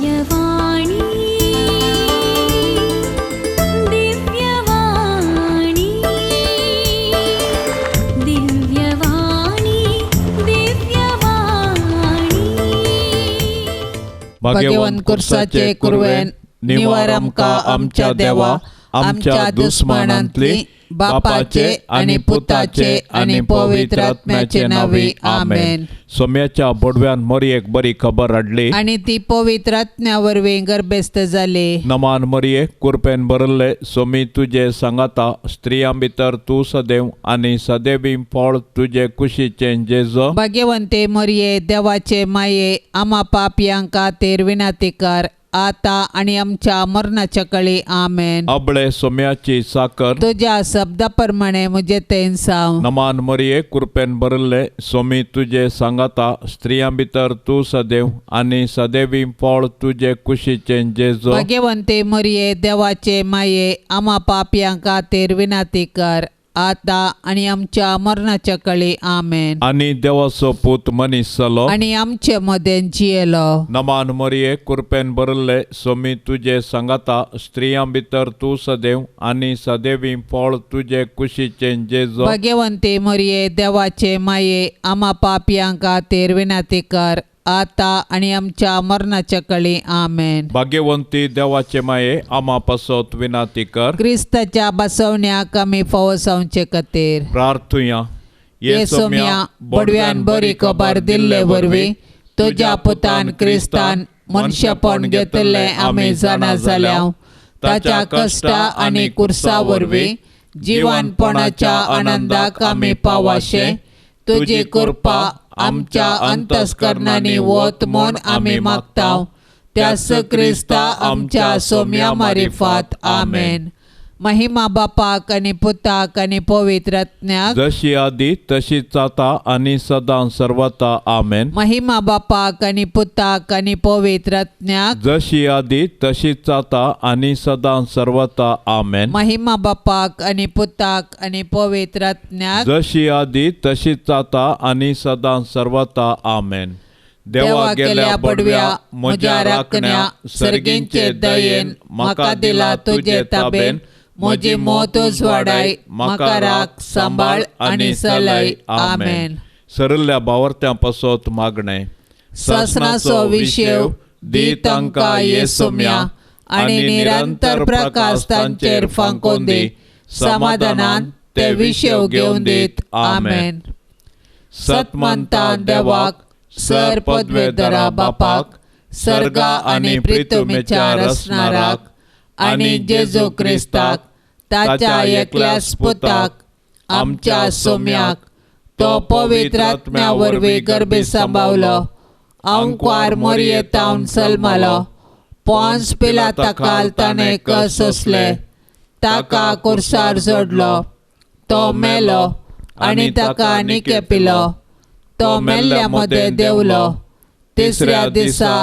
दिव्यवाणी, दिव्यवाणी, दिव्यवाणी, दिव्यवाणी. भाग्यवंत कुर्साचे कुरवेन निवार आमकां आमच्या देवा, आमच्या दुस्मानांतली, बापाचे आनी पुताचे आनी पवित्र आत्म्याचे नांवी, आमेन. सोम्याच्या बोडव्यान मोरयेक बरी खबर हाडली आनी ती पवित्र आत्म्या वरवीं गर्भेस्त जाली. नमान मरये, कुरपेन भरल्ले, सोमी तुजे सांगाता, स्त्रियां भितर तूं सदैव आनी सदैवी फळ तुजे कुशीचें जेजो. भाग्यवंते मरये, देवाचे माये, आमा पापयांक खातीर विनंती कर, आता आनी आमच्या मरणाच्या कळी, आमेन. अबळे सोम्याची साकर. तुज्या शब्दा प्रमाणे म्हजें तें जावं. नमान मरये, कुरपेन भरल्ले, सोमी तुजे सांगाता, स्त्रियां भितर तूं सदैव आनी सदैवी फळ तुजे कुशीचें जेजो. भाग्यवंते मरये, देवाचे माये, आमा पापयां खातीर विनंती कर, आता आनी आमच्या मरणाच्या कळी, आमेन. आनी देवाचो पूत मनीस जालो आनी आमचे मदें जियेलो. नमान मरये, कुरपेन भरल्ले, सोमी तुजे सांगाता, स्त्रियां भितर तूं सदैव आनी सदैवी फळ तुजे कुशीचें जेजो. भाग्यवंते मरये, देवाचे माये, आमा पापयां खातीर विनंती कर, आता आनी आमच्या मरणाच्या कळी, आमेन. भाग्यवंती देवाचे माये, आमा पासत विनंती कर. क्रिस्ताच्या बसवण्याक आमी फावो जावचे खातीर प्रार्थुया. येसोम्या, बडव्यान बरी खबर दिल्ले वरवीं तुज्या पुतान क्रिस्तान मनशेपण घेतिल्लें आमी जाणा जाल्या. ताच्या कश्टा आनी कुर्सा वरवीं जिवानपणाच्या आनंदाक आमी पावाशे तुजी कृपा आमच्या अंतस्करणांनी वत म्हूण आमी मागता, त्यास क्रिस्ता आमच्या सोम्या मारिफात, आमेन. महिमा बापाक आनी पुताक आनी पवित्र आत्म्याक, जशी आदी तशीच आता आनी सदां सर्वता, आमेन. महिमा बापाक आनी पुताक आनी पवित्र आत्म्याक, जशी आदी तशीच आता आनी सदां सर्वता, आमेन. महिमा बापाक आनी पुताक आनी पवित्र आत्म्याक, जशी आदी तशीच आता आनी सदां सर्वता, आमेन. देवा गेल्या बडव्या म्हज्या राखण्या, सर्गींचे दयेन म्हाका दिला तुजे ताबेन, म्हजी मोत उजवाडाय, म्हाका राख, सांबाळ आनी चलय, आमेन. सरल्या बावर्त्यां पासत मागणें. सासणाचो विशेव दी तांकां येसोम्या, आनी निरंतर प्रकाश तांचेर फांकोवन दी, समाधानान ते विशेव घेवन दीत, आमेन. सतमंता देवाक, सर पदवेधरा बापाक, सर्गा आनी प्रितुमेच्या रचणाराक, आनी जेजू क्रिस्ताक, ताच्या एकल्याच पुताक, आमच्या सोम्याक, तो पवित्र आत्म्या वरवीं गर्भे सांबावलो, अंकवार मोरयेतावन सल्मालो, पोन्स पिलाता काल ताणें कस सोंसले, ताका कुर्सार जोडलो, तो मेलो आनी ताका निके पिलो, तो मेल्ल्या मदें देंवलो, तिसऱ्या दिसा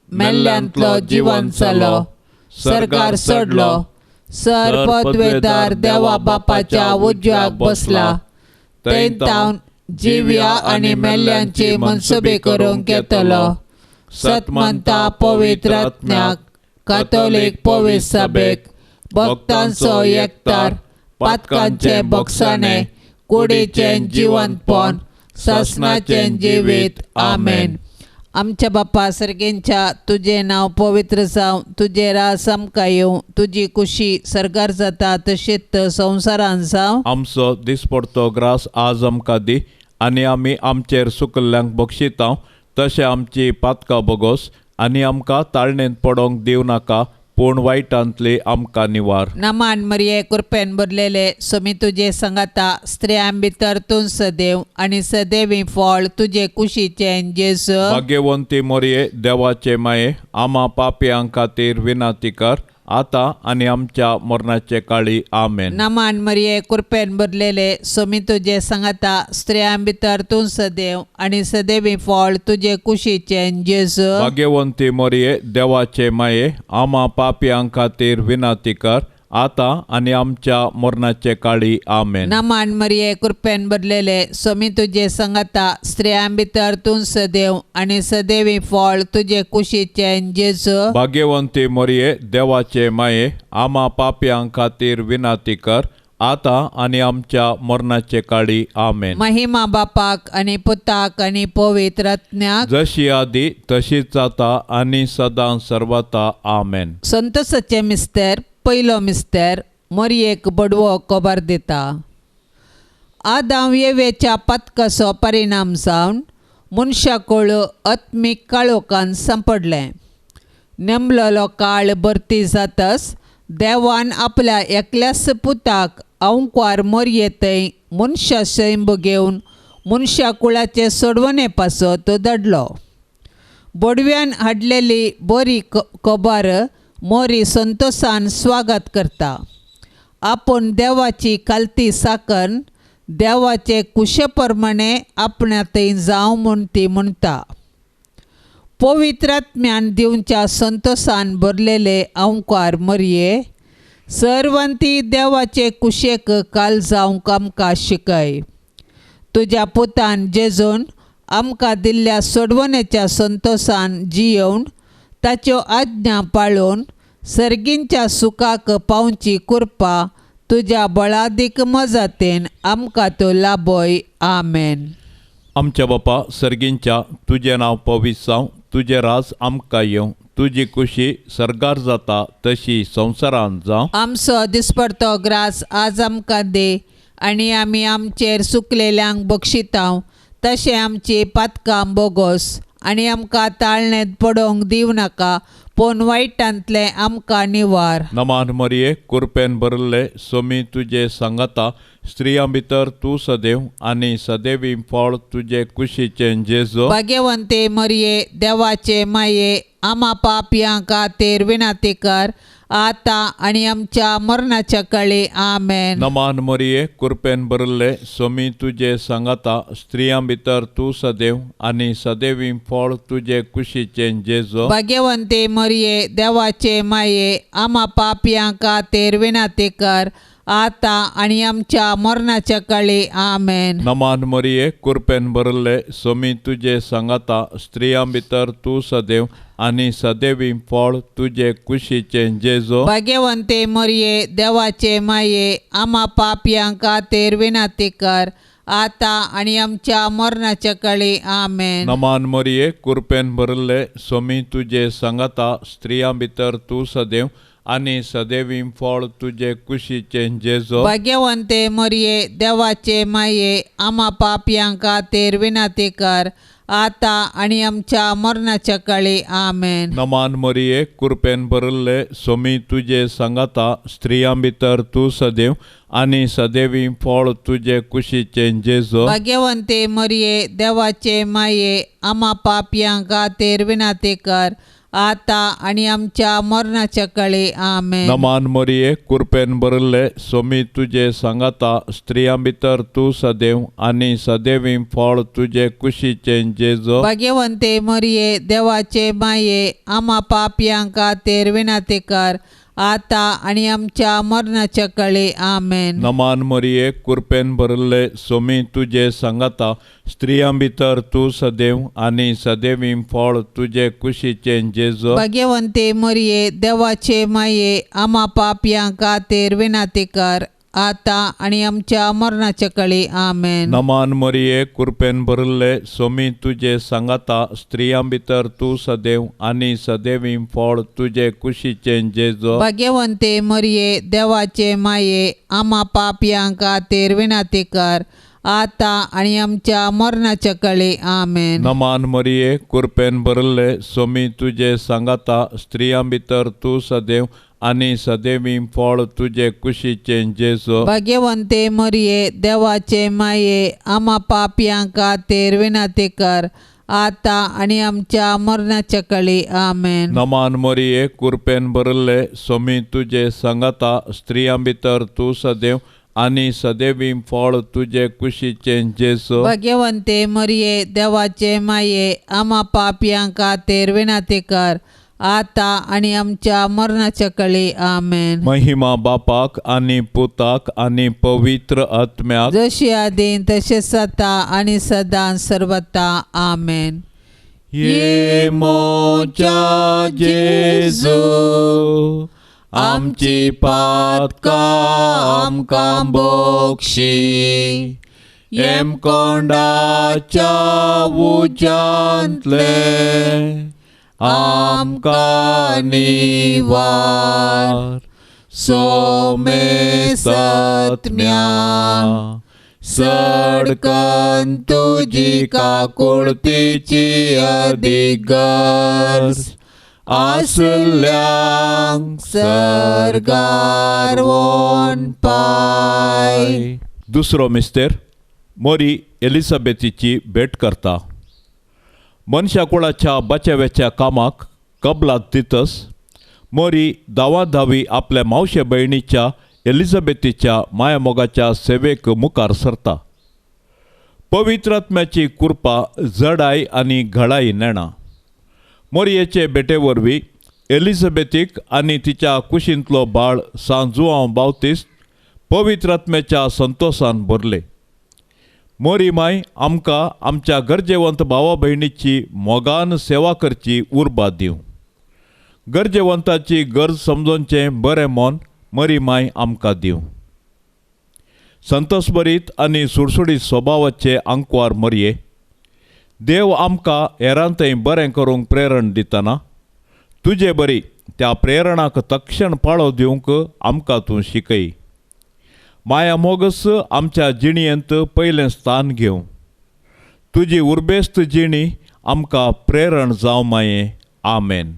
मेल्ल्यांतलो जिवन जालो, सरकार चडलो, सर पदवेदार देवा बापाच्या उजव्याक बसला, थंय तावन जिव्या आनी मेल्ल्यांची मनसुबी करूंक येतलो. सतमंता पवित्र आत्म्याक, कातोलीक पवित्र सभेक, भक्तांचो एकतार, पातकांचे बक्षाणे, कुडीचें जिवंतपण, सासणाचें जिवीत, आमेन. आमच्या बापा सर्गेंच्या, तुजें नांव पवित्र जावं, तुजें राज आमकां येवं, तुजी कुशी सर्गार जाता तशीच संवसारान जावं. आमचो दिसपडतो ग्रास आज आमकां दी, आनी आमी आमचेर सुकल्ल्यांक बक्षिता तशें आमची पातकां बोगोस, आनी आमकां ताळणेंत पडोंक दिवं नाका, पूण वायटांतली आमकां निवार. नमान मरिये, कृपेन भरलेले, सोमी तुजे सांगाता, स्त्रियां भितर तूं सदैव आनी सदैवी फळ तुजे कुशीचें जेजू. भाग्यवंती मोरये, देवाचे माये, आमा पापयां खातीर विनंती कर, आता आनी आमच्या मरणाचे काळी, आमेन. नमान मरिये, कृपेन भरलेले, सोमी तुजे सांगाता, स्त्रियां भितर तूं सदैव आनी सदैवी फळ तुजे कुशीचें जेजू. भाग्यवंती मोरये, देवाचे माये, आमा पापयां खातीर विनंती कर, आतां आनी आमच्या मरणाचे काळी. आमेन. नमान मरिये, कृपेन भरलेले, स्वामी तुजे संगता, स्त्रियां भितर तूं सदैव आनी सदैवी फळ तुजे कुशीचें जेजू. भाग्यवंती मरिये, देवाचे माये, आमा पापयां खातीर विनंती कर, आतां आनी आमच्या मरणाचे काळी. आमेन. महिमा बापाक आनी पुताक आनी पवित्र आत्म्याक, जशी आदी तशीच आतां आनी सदां सर्वता. आमेन. संतोषाचे मिस्तेर. पयलो मिस्तेर, मोरयेक बडवो खबर दिता. आदाम येवेच्या पथकाचो परिणाम जावन मनशाकूळ आत्मीक काळोखान सांपडलें. नेमलेलो काळ भरती जातच देवान आपल्या एकल्याच पुताक अंकवार मोरये थंय मनशा सैंब घेवन मनशा कुळाचे सोडवणे पासत धाडलो. बोडव्यान हाडलेली बरी खबर मोरी संतोषान स्वागत करता. आपूण देवाची कालती साकन देवाचे कुशे प्रमाणे आपणा थंय जावं म्हूण ती म्हणटा. पवित्र आत्म्यान दिवच्या संतोषान भरलेले अंकार मरये, सर्वांती देवाचे कुशेक काल जावंक आमकां शिकय. तुज्या पुतान जेजून आमकां दिल्ल्या सोडवणेच्या संतोषान जियोवन ताच्यो आज्ञा पाळून सर्गींच्या सुखाक पावची कृपा तुज्या बळादीक मजतीन आमकां तो लाभय. आमेन. आमच्या बापा सर्गींच्या, तुजें नांव पवित्र जावं, तुजें राज आमकां येवं, तुजी कुशी सर्गार जाता तशी संवसारांत जावं. आमचो दिसपडतो ग्रास आज आमकां दी आनी आमी आमचेर सुकलेल्यांक बक्षितांव तशें आमची पातकां बोगोस आनी आमकां ताळणेंत पडोवंक दिवं नाका, पूण वायटांतलें आमकां निवार. नमान मरिये, कुरपेन भरिल्ले, सोमी तुजे सांगाता, स्त्रियां भितर तूं सदैव आनी सदैवी फळ तुजे कुशीचें जेजू. भाग्यवंते मरिये, देवाचे माये, आमा पापयां खातीर विनंती कर, आतां आनी आमच्या मरणाच्या काळी. आमेन. नमान मरिये, कुरपेन भरिल्ले, सोमी तुजे सांगाता, स्त्रियां भितर तूं सदैव आनी सदैवी फळ तुजे कुशीचें जेजू. भाग्यवंते मरिये, देवाचे माये, आमा पापयां खातीर विनंती कर, आतां आनी आमच्या मरणाच्या काळी. आमेन. नमान मरिये, कुरपेन भरिल्ले, सोमी तुजे सांगाता, स्त्रियां भितर तूं सदैव आनी सदैवी फळ तुजे कुशीचें जेजू. भाग्यवंते मरिये, देवाचे माये, आमा पापयां खातीर विनंती कर, आतां आनी आमच्या मरणाच्या काळी. आमेन. नमान मरिये, कुरपेन भरिल्ले, सोमी तुजे सांगाता, स्त्रियां भितर तूं सदैव आनी सदैवी फळ तुजे कुशीचें जेजू. भाग्यवंते मरिये, देवाचे माये, आमा पापयां खातीर विनंती कर, आतां आनी आमच्या मरणाच्या काळी. आमेन. नमान मरिये, कुरपेन भरिल्ले, सोमी तुजे सांगाता, स्त्रियां भितर तूं सदैव आनी सदैवी फळ तुजे कुशीचें जेजू. भाग्यवंते मरिये, देवाचे माये, आमा पापयां खातीर विनंती कर, आतां आनी आमच्या मरणाच्या काळी. आमेन. नमान मरिये, कुरपेन भरिल्ले, सोमी तुजे सांगाता, स्त्रियां भितर तूं सदैव आनी सदैवी फळ तुजे कुशीचें जेजू. भाग्यवंते मरिये, देवाचे माये, आमा पापयां खातीर विनंती कर, आतां आनी आमच्या मरणाच्या काळी. आमेन. नमान मरिये, कुरपेन भरिल्ले, सोमी तुजे सांगाता, स्त्रियां भितर तूं सदैव आनी सदैवी फळ तुजे कुशीचें जेजू. भाग्यवंते मरिये, देवाचे माये, आमा पापयां खातीर विनंती कर, आतां आनी आमच्या मरणाच्या काळी. आमेन. नमान मरिये, कुरपेन भरिल्ले, सोमी तुजे सांगाता, स्त्रियां भितर तूं सदैव आनी सदैवी फळ तुजे कुशीचें जेजू. भाग्यवंते मरिये, देवाचे माये, आमा पापयां खातीर विनंती कर, आतां आनी आमच्या मरणाच्या काळी. आमेन. नमान मरिये, कुरपेन भरिल्ले, सोमी तुजे सांगाता, स्त्रियां भितर तूं सदैव आनी सदैवी फळ तुजे कुशीचें जेजू. भाग्यवंते मरिये, देवाचे माये, आमा पापयां खातीर विनंती कर, आतां आनी आमच्या मरणाच्या काळी. आमेन. नमान मरिये, कुरपेन भरिल्ले, सोमी तुजे सांगाता, स्त्रियां भितर तूं सदैव आनी सदैवी फळ तुजे कुशीचें जेजू. भाग्यवंते मरिये, देवाचे माये, आमा पापयां खातीर विनंती कर, आतां आनी आमच्या मरणाच्या कळी. आमेन. महिमा बापाक आनी पुताक आनी पवित्र आत्म्याक, जशी आदीं तशेंच आतां आनी सदां सर्वता. आमेन. ये मोच्या जेजू, आमची पातकां आमकां बोक्षी, येमकोंडाच्या उज्यांतले आमकां निवार. सोमे सत्म्या सडकन तुजी काकुळतीची अदीक गरज आसल्यांक सर्गार वोन पाय. दुसरो मिस्तेर मोरी एलिझाबेथीची भेट करता. मनशा कुळाच्या बचाव्याच्या कामाक कबलात दितस मोरी धांवाधावी आपल्या मावशे भयणीच्या एलिझाबेथीच्या मायामोगाच्या सेवेक मुखार सरता. पवित्र आत्म्याची कृपा जडाय आनी घडाय नेणा. मोरयेचे भेटे वरवीं एलिझाबेथीक आनी तिच्या कुशींतलो बाळ सांत जुआंव बावतीस्त पवित्र आत्म्याच्या संतोसान भरले. मोरी माय आमकां आमच्या गरजेवंत भावा भयणीची मोगान सेवा करची उर्बा दिवं. गरजेवंताची गरज समजोवचें बरें मन मरी माय आमकां दिवं. संतोषभरीत आनी सुडसुडीत स्वभावाचे आंकवार मरये देव आमकां हेरांतय बरें करूंक प्रेरण दितना तुजे बरी त्या प्रेरणाक तक्षण पाळो दिवंक आमकां तूं शिकय. माया मोगस आमच्या जिणयेंत पयलें स्थान घेवं. तुजी उर्बेस्त जिणी आमकां प्रेरण जावं माये. आमेन.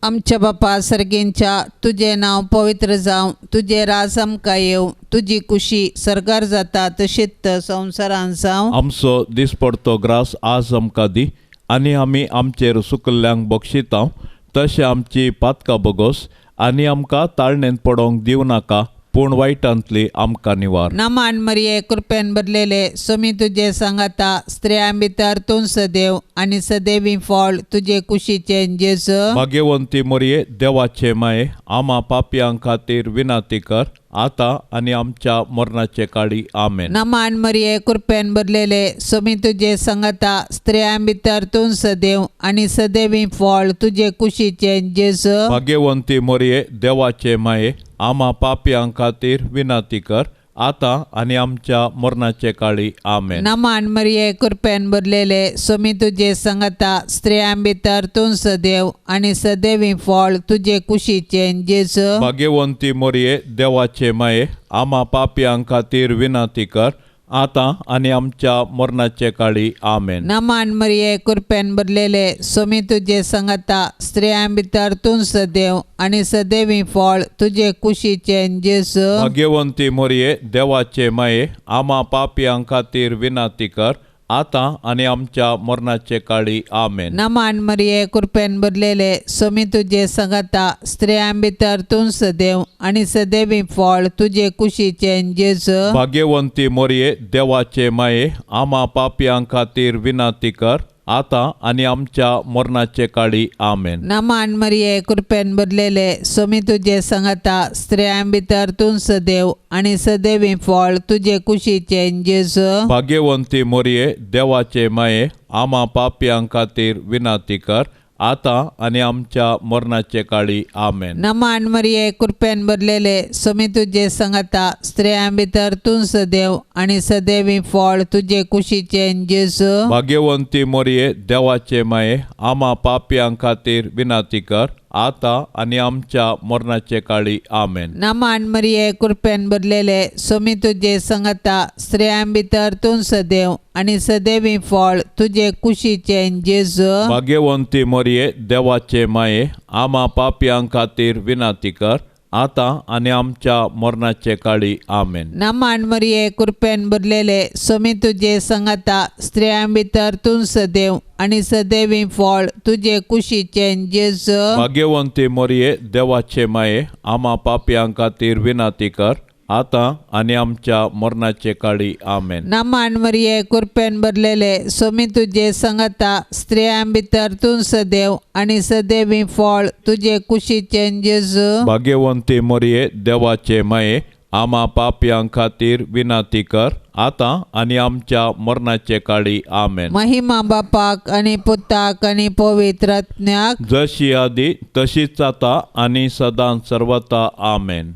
आमच्या बापा सर्गेंच्या, तुजें नांव पवित्र जावं, तुजें राज आमकां येवं, तुजी कुशी सर्गार जाता तशीच संवसारांत जावं. आमचो दिसपडतो ग्रास आज आमकां दी आनी आमी आमचेर सुकल्ल्यांक बक्षितांव तशें आमची पातकां बगोस आनी आमकां ताळणेंत पडोवंक दिवं नाका, पूण वायटांतली आमकां निवार. नमान मरिये, कृपेन भरलेले, स्वामी तुजे सांगाता, स्त्रियां भितर तूं सदैव आनी सदैवी फळ तुजे कुशीचे जेजू. भाग्यवंती मरिये, देवाचे माये, आमा पापयां खातीर विनंती कर आतां आनी आमच्या मरणाचे काळी. आमेन. नमान मरिये, कृपेन भरलेले, स्वामी तुजे सांगाता, स्त्रियां भितर तूं सदैव आनी सदैवी फळ तुजे कुशीचे जेजू. भाग्यवंती मरिये, देवाचे माये, आमा पापयां खातीर विनंती कर आतां आनी आमच्या मरणाचे काळी. आमेन. नमान मरिये, कृपेन भरलेले, स्वामी तुजे सांगाता, स्त्रियां भितर तूं सदैव आनी सदैवी फळ तुजे कुशीचे जेजू. भाग्यवंती मरिये, देवाचे माये, आमा पापयां खातीर विनंती कर आतां आनी आमच्या मरणाचे काळी. आमेन. नमान मरिये, कृपेन भरलेले, स्वामी तुजे सांगाता, स्त्रियां भितर तूं सदैव आनी सदैवी फळ तुजे कुशीचे जेजू. भाग्यवंती मरिये, देवाचे माये, आमा पापयां खातीर विनंती कर आतां आनी आमच्या मरणाचे काळी. आमेन. नमान मरिये, कृपेन भरलेले, स्वामी तुजे सांगाता, स्त्रियां भितर तूं सदैव आनी सदैवी फळ तुजे कुशीचे जेजू. भाग्यवंती मरिये, देवाचे माये, आमा पापयां खातीर विनंती कर आतां आनी आमच्या मरणाचे काळी. आमेन. नमान मरिये, कृपेन भरलेले, स्वामी तुजे सांगाता, स्त्रियां भितर तूं सदैव आनी सदैवी फळ तुजे कुशीचे जेजू. भाग्यवंती मरिये, देवाचे माये, आमा पापयां खातीर विनंती कर आतां आनी आमच्या मरणाचे काळी. आमेन. नमान मरिये, कृपेन भरलेले, स्वामी तुजे सांगाता, स्त्रियां भितर तूं सदैव आनी सदैवी फळ तुजे कुशीचे जेजू. भाग्यवंती मरिये, देवाचे माये, आमा पापयां खातीर विनंती कर आतां आनी आमच्या मरणाचे काळी. आमेन. नमान मरिये, कृपेन भरलेले, स्वामी तुजे सांगाता, स्त्रियां भितर तूं सदैव आनी सदैवी फळ तुजे कुशीचे जेजू. भाग्यवंती मरिये, देवाचे माये, आमा पापयां खातीर विनंती कर आतां आनी आमच्या मरणाचे काळी. आमेन. नमान मरिये, कृपेन भरलेले, स्वामी तुजे सांगाता, स्त्रियां भितर तूं सदैव आनी सदैवी फळ तुजे कुशीचे जेजू. भाग्यवंती मरिये, देवाचे माये, आमा पापयां खातीर विनंती कर आतां आनी आमच्या मरणाचे काळी. आमेन. नमान मरिये, कुरपेन भरलेले, सोमी तुजे संगता, स्त्रियां भितर तूं सदैव आनी सदैवी फळ तुजे कुशीचें जेजू. भाग्यवंती मरिये, देवाचे माये, आमा पापयां खातीर विनंती कर, आतां आनी आमच्या मरणाचे काळी. आमेन. महिमा बापाक आनी पुताक आनी पवित्र आत्म्याक, जशी आदी तशीच आतां आनी सदां सर्वता. आमेन.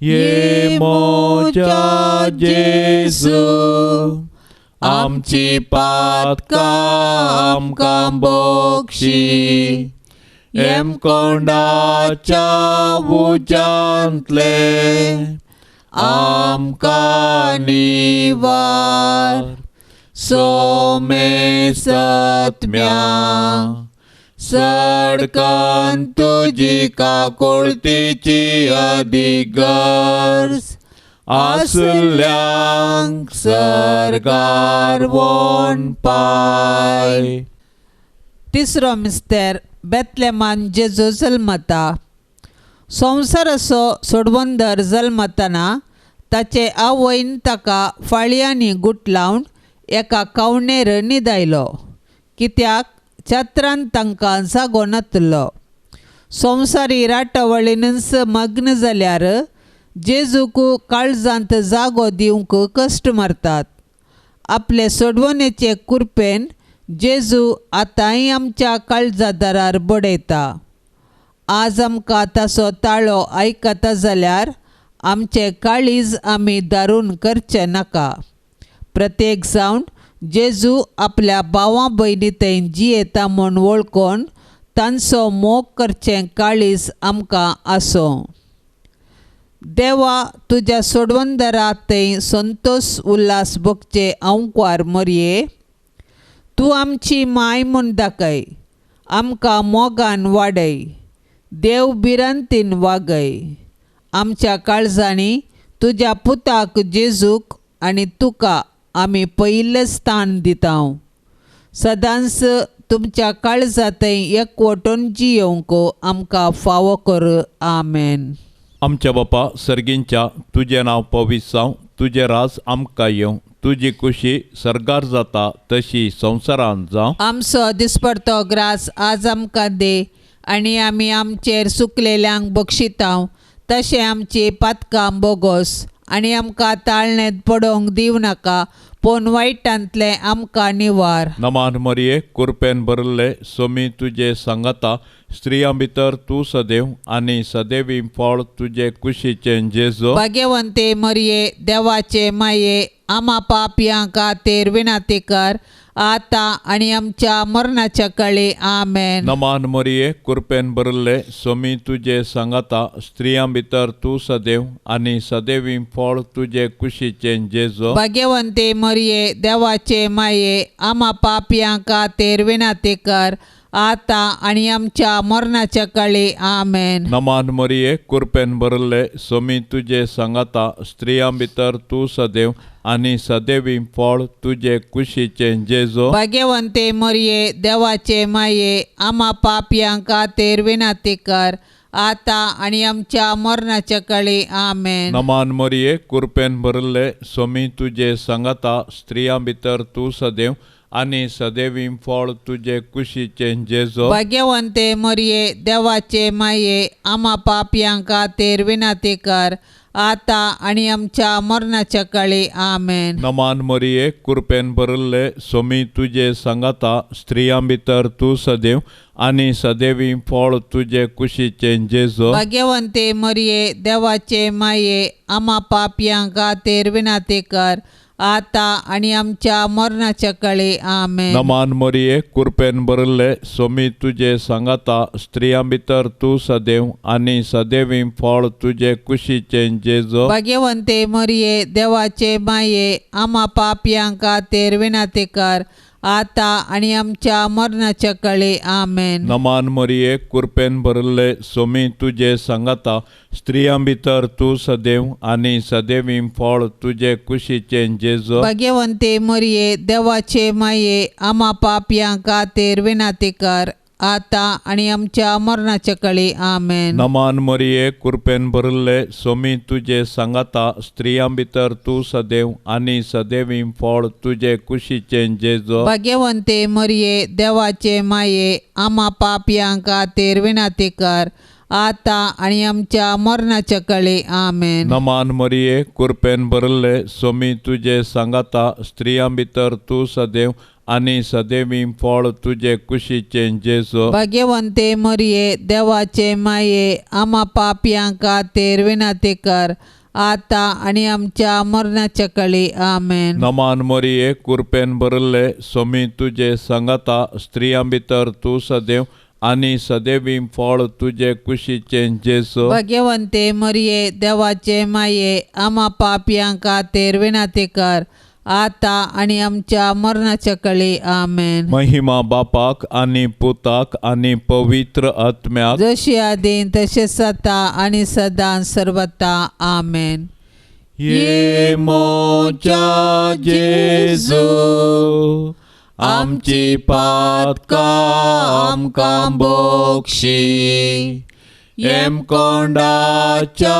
ये मोजा जेजू, आमची पातकां आमकां बक्षी, हेमकोंडाच्या उज्यांतले आमकां निवार, सोमे सत्म्या सडकन तुजी काकुळतीची अदीक गरज आसल्यांक सर्गार वोन पाय. तिसरो मिस्तेर, बेतलेमान जेजू जल्मता. संवसाराचो सोडवंदर जल्मतना ताचे आवयन ताका फाळयांनी गुटलावन एका कावणेर न्हिदायलो, कित्याक छत्रान तांकां जागो नातलो. संवसारी राटावळीनच मग्न जाल्यार जेजूक काळजांत जागो दिवंक कश्ट मारतात. आपले सोडवणेचे कुरपेन जेजू आतांय आमच्या काळजा दारार बडयता. आज आमकां ताचो ताळो आयकता जाल्यार आमचें काळीज आमी दारून करचें नाका. प्रत्येक जावन जेजू आपल्या भावां भयणी थंय जियेता म्हूण वळखून तांचो मोग करचें काळीज आमकां आसूं. देवा, तुज्या सोडवंदरा थंय संतोश उल्हास भोगचे अंकवार मरये, तूं आमची माय म्हूण दाखय, आमकां मोगान वाडय, देव भिरांतीन वागय. आमच्या काळजांनी तुज्या पुताक जेजूक आनी तुका आमी पयलें स्थान दिता. सदांच तुमच्या काळजा थंय एकवटून जियोवंक आमकां फावो कर. आमेन. आमच्या बापा सर्गींच्या, तुजें नांव पवित्र जावं, तुजें राज आमकां येवं, तुजी खुशी सर्गार जाता तशी संवसारांत जावं. आमचो दिसपडतो ग्रास आज आमकां दी, आनी आमी आमचेर सुकलेल्यांक बक्षिता तशें आमची पातकां बोगोस, आनी आमकां ताळणेंत पडोवंक दिवं नाका, पूण वायटांतलें आमकां निवार. नमान मरिये, कुरपेन भरिल्ले, सोमी तुजे सांगाता, स्त्रियां भितर तूं सदैव आनी सदैवी फळ तुजे कुशीचें जेजू. भाग्यवंते मरिये, देवाचे माये, आमा पापयां खातीर विनंती कर, आतां आनी आमच्या मरणाच्या काळी. आमेन. नमान मरिये, कुरपेन भरिल्ले, सोमी तुजे सांगाता, स्त्रियां भितर तूं सदैव आनी सदैवी फळ तुजे कुशीचें जेजू. भाग्यवंते मरिये, देवाचे माये, आमा पापयां खातीर विनंती कर, आतां आनी आमच्या मरणाच्या काळी. आमेन. नमान मरिये, कुरपेन भरिल्ले, सोमी तुजे सांगाता, स्त्रियां भितर तूं सदैव आनी सदैवी फळ तुजे कुशीचें जेजू. भाग्यवंते मरिये, देवाचे माये, आमा पापयां खातीर विनंती कर, आतां आनी आमच्या मरणाच्या काळी. आमेन. नमान मरिये, कुरपेन भरिल्ले, सोमी तुजे सांगाता, स्त्रियां भितर तूं सदैव आनी सदैवी फळ तुजे कुशीचें जेजू. भाग्यवंते मरिये, देवाचे माये, आमा पापयां खातीर विनंती कर, आतां आनी आमच्या मरणाच्या काळी. आमेन. नमान मरिये, कुरपेन भरिल्ले, सोमी तुजे सांगाता, स्त्रियां भितर तूं सदैव आनी सदैवी फळ तुजे कुशीचें जेजू. भाग्यवंते मरिये, देवाचे माये, आमा पापयां खातीर विनंती कर, आतां आनी आमच्या मरणाच्या काळी. आमेन. नमान मरिये, कुरपेन भरिल्ले, सोमी तुजे सांगाता, स्त्रियां भितर तूं सदैव आनी सदैवी फळ तुजे कुशीचें जेजू. भाग्यवंते मरिये, देवाचे माये, आमा पापयां खातीर विनंती कर, आतां आनी आमच्या मरणाच्या काळी. आमेन. नमान मरिये, कुरपेन भरिल्ले, सोमी तुजे सांगाता, स्त्रियां भितर तूं सदैव आनी सदैवी फळ तुजे कुशीचें जेजू. भाग्यवंते मरिये, देवाचे माये, आमा पापयां खातीर विनंती कर, आतां आनी आमच्या मरणाच्या कळी. आमेन. नमान मरिये, कृपेन भरिल्ले, सोमी तुजे सांगाता, स्त्रियां भितर तूं सदैव आनी सदैवी फळ तुजे कुशीचें जेजो. भाग्यवंते मरिये, देवाचे माये, आमा पापयां खातीर विनंती कर, आतां आनी आमच्या मरणाच्या कळी. आमेन. नमान मरिये, कृपेन भरिल्ले, सोमी तुजे सांगाता, स्त्रियां भितर तूं सदैव आनी सदैवी फळ तुजे कुशीचें जेजो. भाग्यवंते मरिये, देवाचे माये, आमा पापयां खातीर विनंती कर, आतां आनी आमच्या मरणाच्या कळी. आमेन. नमान मरिये, कृपेन भरिल्ले, सोमी तुजे सांगाता, स्त्रियां भितर तूं सदैव आनी सदैवी फळ तुजे कुशीचें जेजो. भाग्यवंते मरिये, देवाचे माये, आमा पापयां खातीर विनंती कर, आतां आनी आमच्या मरणाच्या कळी. आमेन. महिमा बापाक आनी पुताक आनी पवित्र आत्म्याक, जशी आदीं तशें सता आनी सदां सर्वता. आमेन. ये मोजा जेजू, आमची पातकां आमकां बोक्षी, येमकोंडाच्या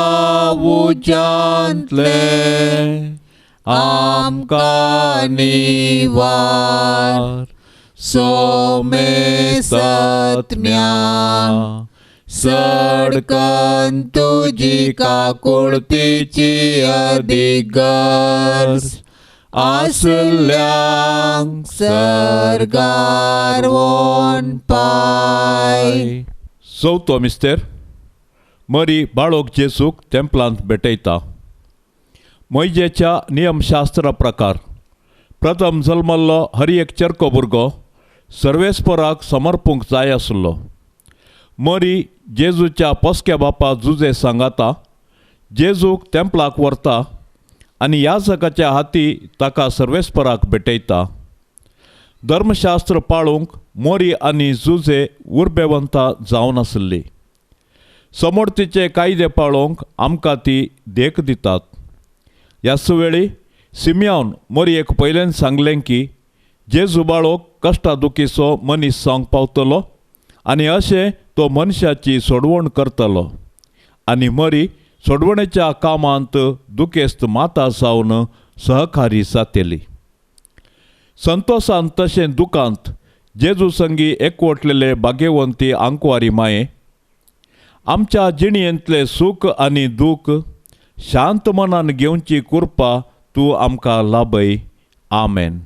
उज्यांतले आमकां निवार. सोमे सत्म्या सडकन तुजी काकुळतीची अदीक गरज आसल्यांक सर्गार वोन पाय. चवथो मिस्तेर. मरी बाळोक जेजूक तेंपलांत भेटयता. मोयजेच्या नियमशास्त्रा प्रकार प्रथम जल्मल्लो हर एक चरको भुरगो सर्वेस्पराक समर्पूंक जाय आसलो. मरी जेजूच्या पोसक्या बापा जुजे सांगाता जेजूक तेंपलाक व्हरता आनी याजकाच्या हाती ताका सर्वेस्पराक भेटयता. धर्मशास्त्र पाळूंक मोरी आनी जुजे उर्बेवंता जावन आसली. समोरतीचे कायदे पाळोवंक आमकां ती देख दितात. ह्याच वेळी सिमियान मोरयेक पयल्यान सांगलें की जेजू बाळोक कश्टा दुखीचो मनीस जावंक पावतलो आनी अशें तो मनशाची सोडवण करतलो आनी मरी सोडवणेच्या कामांत दुखेस्त माता जावन सहकारी जातली. संतोसान तशें दुखांत जेजू संगी एकवटलेले भाग्यवंती आंकवारी माये, आमच्या जिणेंतलें सूख आनी दूख शांत मनान घेवची कृपा तूं आमकां लाभय. आमेन.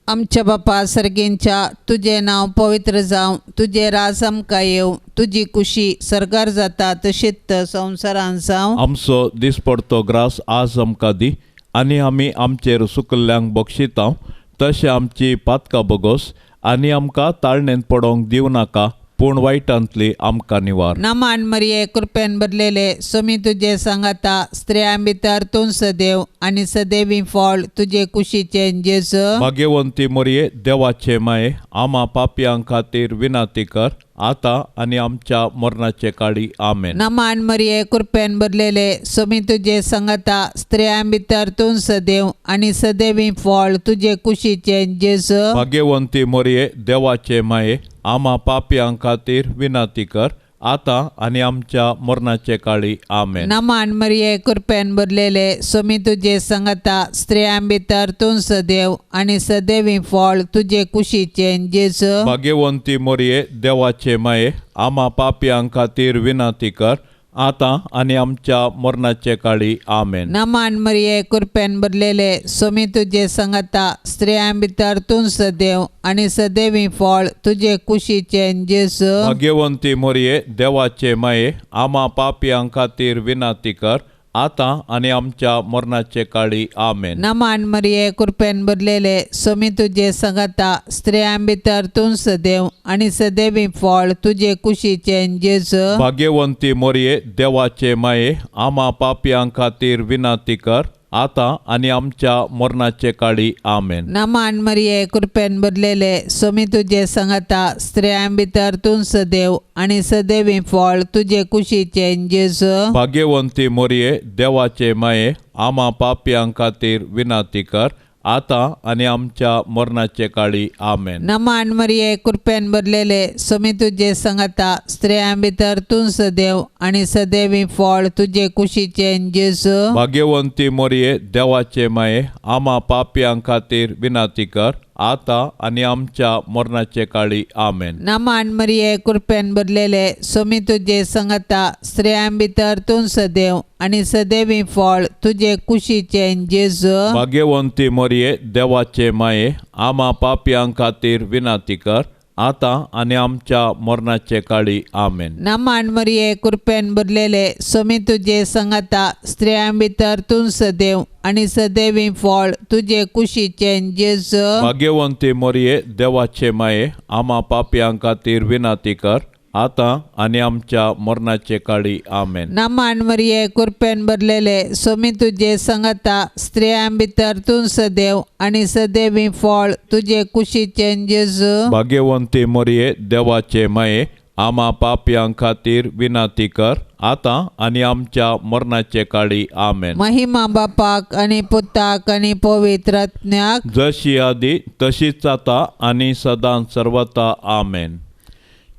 आमच्या बापा सर्गेंच्या, तुजें नांव पवित्र जावं, तुजें राज आमकां येवं, तुजी कुशी सर्गार जाता तशीच संवसारांत जावं. आमचो दिसपडतो ग्रास आज आमकां दी आनी आमी आमचेर सुकल्ल्यांक बक्षिता तशें आमची पातकां बगोस आनी आमकां ताळणेंत पडोवंक दिवं नाका, पूण वायटांतली आमकां निवार. नमान मरिये, कृपेन भरलेले, सोमी तुजे सांगाता, स्त्रियां भितर तूं सदैव आनी सदैवी फळ तुजे कुशीचें जेजू. भाग्यवंती मरिये, देवाचे माये, आमा पापयां खातीर विनंती कर, आतां आनी आमच्या मरणाचे काळी. आमेन. नमान मरिये, कृपेन भरलेले, सोमी तुजे सांगाता, स्त्रियां भितर तूं सदैव आनी सदैवी फळ तुजे कुशीचें जेजू. भाग्यवंती मरिये, देवाचे माये, आमा पापयां खातीर विनंती कर, आतां आनी आमच्या मरणाचे काळी. आमेन. नमान मरिये, कृपेन भरलेले, सोमी तुजे सांगाता, स्त्रियां भितर तूं सदैव आनी सदैवी फळ तुजे कुशीचें जेजू. भाग्यवंती मरिये, देवाचे माये, आमा पापयां खातीर विनंती कर, आतां आनी आमच्या मरणाचे काळी. आमेन. नमान मरिये, कृपेन भरलेले, सोमी तुजे सांगाता, स्त्रियां भितर तूं सदैव आनी सदैवी फळ तुजे कुशीचें जेजू. भाग्यवंती मरिये, देवाचे माये, आमा पापयां खातीर विनंती कर, आतां आनी आमच्या मरणाचे काळी. आमेन. नमान मरिये, कृपेन भरलेले, सोमी तुजे सांगाता, स्त्रियां भितर तूं सदैव आनी सदैवी फळ तुजे कुशीचें जेजू. भाग्यवंती मरिये, देवाचे माये, आमा पापयां खातीर विनंती कर, आतां आनी आमच्या मरणाचे काळी. आमेन. नमान मरिये, कृपेन भरलेले, सोमी तुजे सांगाता, स्त्रियां भितर तूं सदैव आनी सदैवी फळ तुजे कुशीचें जेजू. भाग्यवंती मरिये, देवाचे माये, आमा पापयां खातीर विनंती कर, आतां आनी आमच्या मरणाचे काळी. आमेन. नमान मरिये, कृपेन भरलेले, स्वामी तुजे संगता, स्त्रियां भितर तूं सदैव आनी सदैवी फळ तुजे कुशीचें जेजू. भाग्यवंती मोरये, देवाचे माये, आमा पापयां खातीर विनंती कर, आतां आनी आमच्या मरणाचे काळी. आमेन. नमान मरिये, कृपेन भरलेले, स्वामी तुजे संगता, स्त्रियां भितर तूं सदैव आनी सदैवी फळ तुजे कुशीचें जेजू. भाग्यवंती मोरये, देवाचे माये, आमा पापयां खातीर विनंती कर, आतां आनी आमच्या मरणाचे काळी. आमेन. नमान मरिये, कृपेन भरलेले, स्वामी तुजे संगता, स्त्रियां भितर तूं सदैव आनी सदैवी फळ तुजे कुशीचें जेजू. भाग्यवंती मोरये, देवाचे माये, आमा पापयां खातीर विनंती कर, आतां आनी आमच्या मरणाचे काळी. आमेन. नमान मरिये, कृपेन भरलेले, स्वामी तुजे संगता, स्त्रियां भितर तूं सदैव आनी सदैवी फळ तुजे कुशीचें जेजू. भाग्यवंती मोरये, देवाचे माये, आमा पापयां खातीर विनंती कर, आतां आनी आमच्या मरणाचे काळी. आमेन. महिमा बापाक आनी पुताक आनी पवित्र आत्म्याक, जशी आदी तशीच आतां आनी सदां सर्वता. आमेन.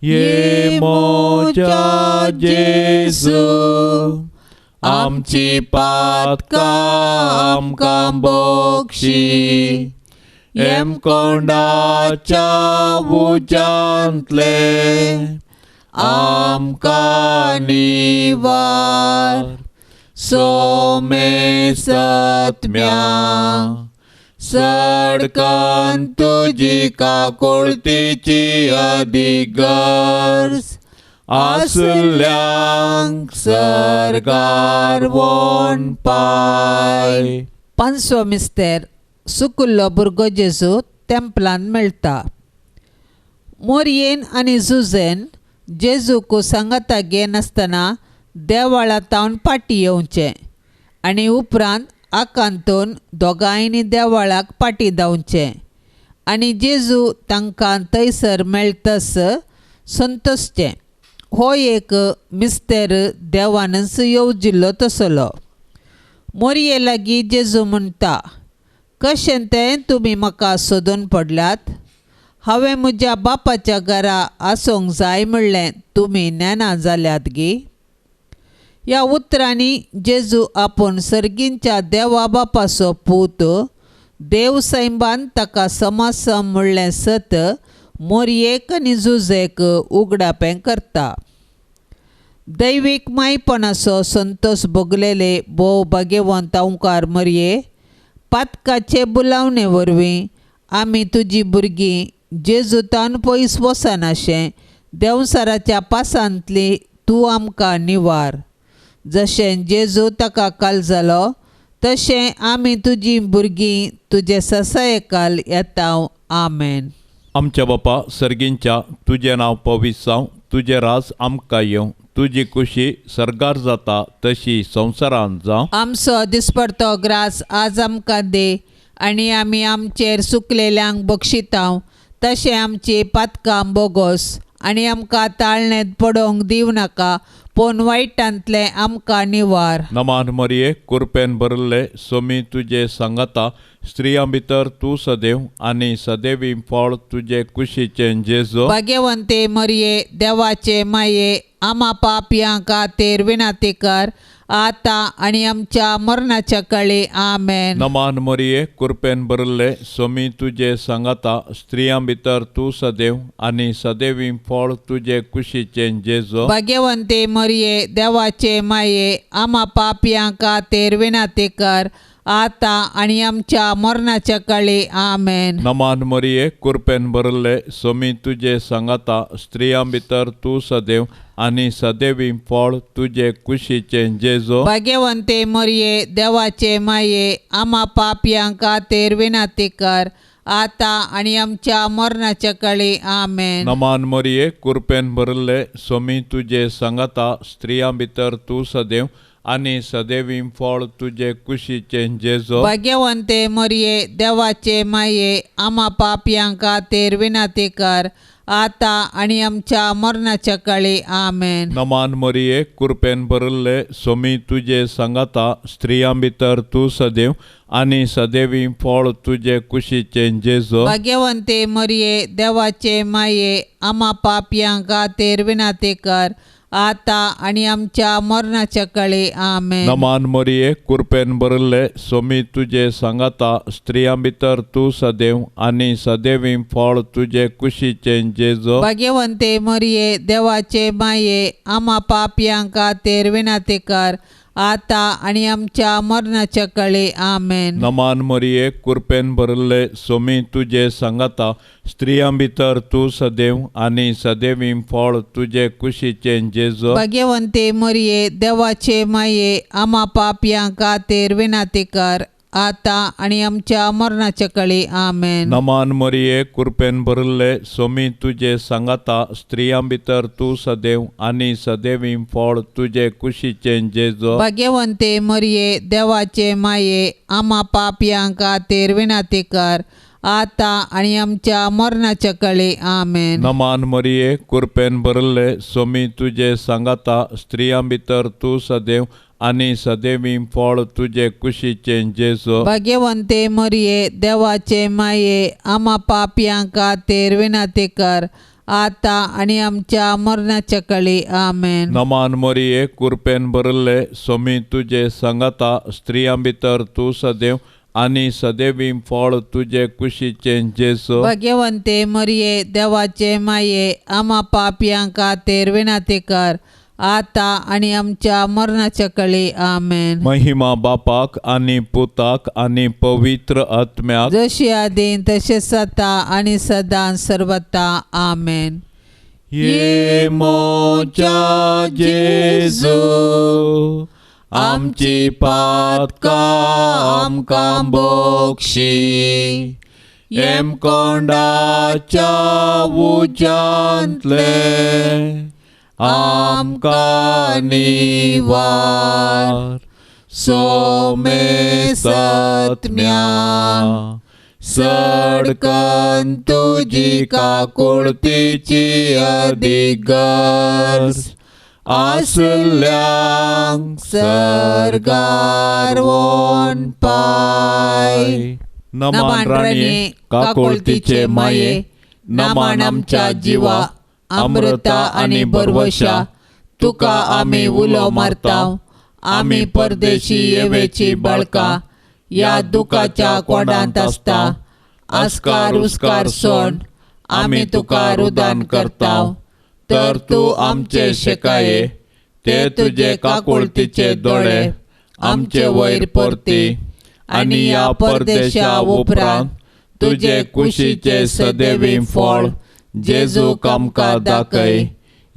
ये मोजा जेजू, आमची पातकां आमकां बक्षी, येमकोंडाच्या उज्यांतले आमकां निवार, सोमे सत्म्या सडकन तुजी काकुळतीची अधिगर्ज आसल्यांक सरकार वोन पाय. पांचवो मिस्तेर, सुकुल्लो भुरगो जेजू तेंपलान मेळटा. मोरयेन आनी जुजेन जेजूक सांगाता घेनासतना देवळा तावन फाटीं येवचें आनी उपरांत आकांतून दोगांयनी देवळाक फाटीं धांवचें आनी जेजू तांकां थंयसर मेळटस संतोशचें. हो एक मिस्तेर देवानच येवजिल्लो तसलो. मोरये लागीं जेजू म्हणटा, कशें तें तुमी म्हाका सोदून पडल्यात? हांवें म्हज्या बापाच्या घरा आसूंक जाय म्हणलें तुमी नेणा जाल्यात गी? ह्या उतरांनी जेजू आपूण सर्गींच्या देवा बापाचो पूत, देव सैंबान ताका समासम म्हणलें सत मोरयेक आनी जुजेक उगडापें करता. दैवीक मायपणाचो संतोश भोगलेले भोव भाग्यवंत अंकार मोरये, पातकाचे बुलावणे वरवीं आमी तुजी भुरगीं जेजूतान पयस वचनाशें देंवसाराच्या पासांतली तूं आमकां निवार. जशें जेजू ताका काल जालो तशें आमी तुजी भुरगीं तुजे ससायकाल येता. आमेन. आमच्या बापा सर्गींच्या, तुजें नांव पवित्र जावं, तुजें राज आमकां येवं, तुजी खुशी सर्गार जाता तशी संवसारांत जावं. आमचो दिसपडतो ग्रास आज आमकां दी आनी आमी आमचेर सुकलेल्यांक बक्षितांव तशें आमची पातकां बोगोस आनी आमकां ताळणेंत पडोवंक दिवं नाका, पूण वायटांतलें आमकां निवार. नमान मरिये, कुरपेन भरिल्ले, सोमी तुजे सांगाता, स्त्रियां भितर तूं सदैव आनी सदैवी फळ तुजे कुशीचें जेजू. भाग्यवंते मरिये, देवाचे माये, आमा पापयां खातीर विनंती कर, आतां आनी आमच्या मरणाच्या काळी. आमेन. नमान मरिये, कुरपेन भरिल्ले, सोमी तुजे सांगाता, स्त्रियां भितर तूं सदैव आनी सदैवी फळ तुजे कुशीचें जेजू. भाग्यवंते मरिये, देवाचे माये, आमा पापयां खातीर विनंती कर, आतां आनी आमच्या मरणाच्या काळी. आमेन. नमान मरिये, कुरपेन भरिल्ले, सोमी तुजे सांगाता, स्त्रियां भितर तूं सदैव आनी सदैवी फळ तुजे कुशीचें जेजू. भाग्यवंते मरिये, देवाचे माये, आमा पापयां खातीर विनंती कर, आतां आनी आमच्या मरणाच्या काळी. आमेन. नमान मरिये, कुरपेन भरिल्ले, सोमी तुजे सांगाता, स्त्रियां भितर तूं सदैव आनी सदैवी फळ तुजे कुशीचें जेजू. भाग्यवंते मरिये, देवाचे माये, आमा पापयां खातीर विनंती कर, आतां आनी आमच्या मरणाच्या काळी. आमेन. नमान मरिये, कृपेन भरिल्ले, सोमी तुजे सांगाता, स्त्रियां भितर तूं सदैव आनी सदैवी फळ तुजे कुशीचें जेजू. भाग्यवंते मरिये, देवाचे माये, आमा पापयां खातीर विनंती कर, आतां आनी आमच्या मरणाच्या काळी. आमेन. नमान मरिये, कृपेन भरिल्ले, सोमी तुजे सांगाता, स्त्रियां भितर तूं सदैव आनी सदैवी फळ तुजे कुशीचें जेजू. भाग्यवंते मरिये, देवाचे माये, आमा पापयां खातीर विनंती कर, आतां आनी आमच्या मरणाच्या काळी. आमेन. नमान मरिये, कृपेन भरिल्ले, सोमी तुजे सांगाता, स्त्रियां भितर तूं सदैव आनी सदैवी फळ तुजे कुशीचें जेजू. भाग्यवंते मरिये, देवाचे माये, आमा पापयां खातीर विनंती कर, आतां आनी आमच्या मरणाच्या काळी. आमेन. नमान मरिये, कृपेन भरिल्ले, सोमी तुजे सांगाता, स्त्रियां भितर तूं सदैव आनी सदैवी फळ तुजे कुशीचें जेजू. भाग्यवंते मरिये, देवाचे माये, आमा पापयां खातीर विनंती कर, आतां आनी आमच्या मरणाच्या काळी. आमेन. नमान मरिये, कृपेन भरिल्ले, सोमी तुजे सांगाता, स्त्रियां भितर तूं सदैव आनी सदैवी फळ तुजे कुशीचें जेजू. भाग्यवंते मरिये, देवाचे माये, आमा पापयां खातीर विनंती कर, आतां आनी आमच्या मरणाच्या काळी. आमेन. नमान मरिये, कृपेन भरिल्ले, सोमी तुजे सांगाता, स्त्रियां भितर तूं सदैव आनी सदैवी फळ तुजे कुशीचें जेजू. भाग्यवंते मरिये, देवाचे माये, आमा पापयां खातीर विनंती कर, आतां आनी आमच्या मरणाच्या काळी. आमेन. महिमा बापाक आनी पुताक आनी पवित्र आत्म्याक, जशी आदीं तशें आतां आनी सदां सर्वता. आमेन. ये मोच्या जेजू, आमची पातकां आमकां बोक्षी, येमकोंडाच्या उज्यांतले आमकां निवार. सोमे सत्म्या सडकन तुजी काकुळतीची अदीक गरज आसल्यांक सर्गार वोन पाय. नमान राणये, काकुळतीचे माये, नमान आमच्या जिवा, अमृता आनी बरवशा, तुका आमी उलो मारता. आमी परदेशी येवेची बाळकां, ह्या दुखाच्या कोंडांत आसता. आस्कार उस्कार सोड आमी तुका रुदान करता. तर तूं आमचे शेकाये, ते तुजे काकुळतीचे दोळे आमचे वयर परती, आनी ह्या परदेशा उपरांत तुजे कुशीचे सदैवी फळ जेजूक आमकां दाखय.